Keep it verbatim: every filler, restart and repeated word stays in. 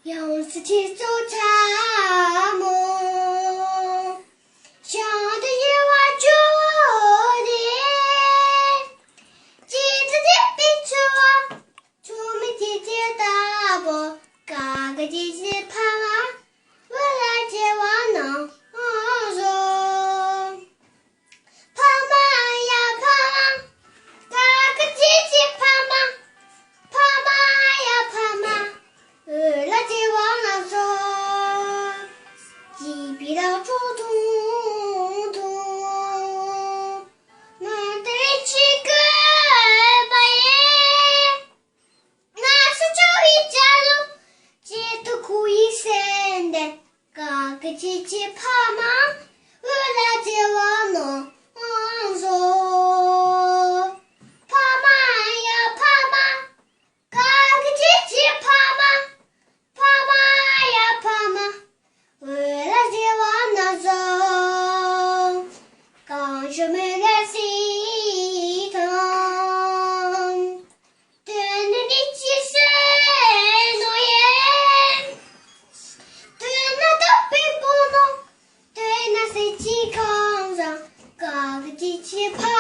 ཡང་སྲིད་ཁྲི་ཚོ་ཚ་མོ། ཞང་དུ་ཡེ་བ་ཅོ་ནེ། ཅི་ཙི་ཏི་པི་ཆུ་བ། ཆུ་མི་ཅི་ཅི་ཏ་བོ། ཀ་གི་ཅི་ཅི་ཕ་མ། བུ་ལ་ཅི་བ་ནང་བཟོ། ཕ་མ་ཡ་ཕ་མ། ཀ་གི་ཅི་ཅི་ཕ་མ། ཕ་མ་ཡ་ཕ་མ། འོད་ལ་ཅི་བ་ན་སོ། ཅི་པི་ར་ཅོ་ཐུང་ཐུང་། ང་དེ་ཅི་གི་པ་ཡེ། ན་སུ་ཅོ་ཡི་ཅ་ལུ། ཅི་ཏུ་ཁུ་ཡི་སེན་དེ། ཀ་གི་ཅི་ཅི་ཕ་མ། འོད་ལ་ཅི་བ་ནོ་ཨང་སོ། ཕ་མ་ཡ་ཕ་མ། ཀ་གི་ཅི་ཅི་ཕ་མ། ཕ་མ་ཡ་ཕ་མ། འོད་ལ་ཅི་བ་ན་སོ། གང་ཞུ་མེ་ལ་སི་ཐང་། དོན་ནི་ཅི་སེ་ནོ་ཡེ། དོན་ན་ཏོ་པི་པོ་ནོ། དོན་ན་སེ་ཅི་གང་ཟང་། ཀ་གི་ཅི་ཅི་ཕ།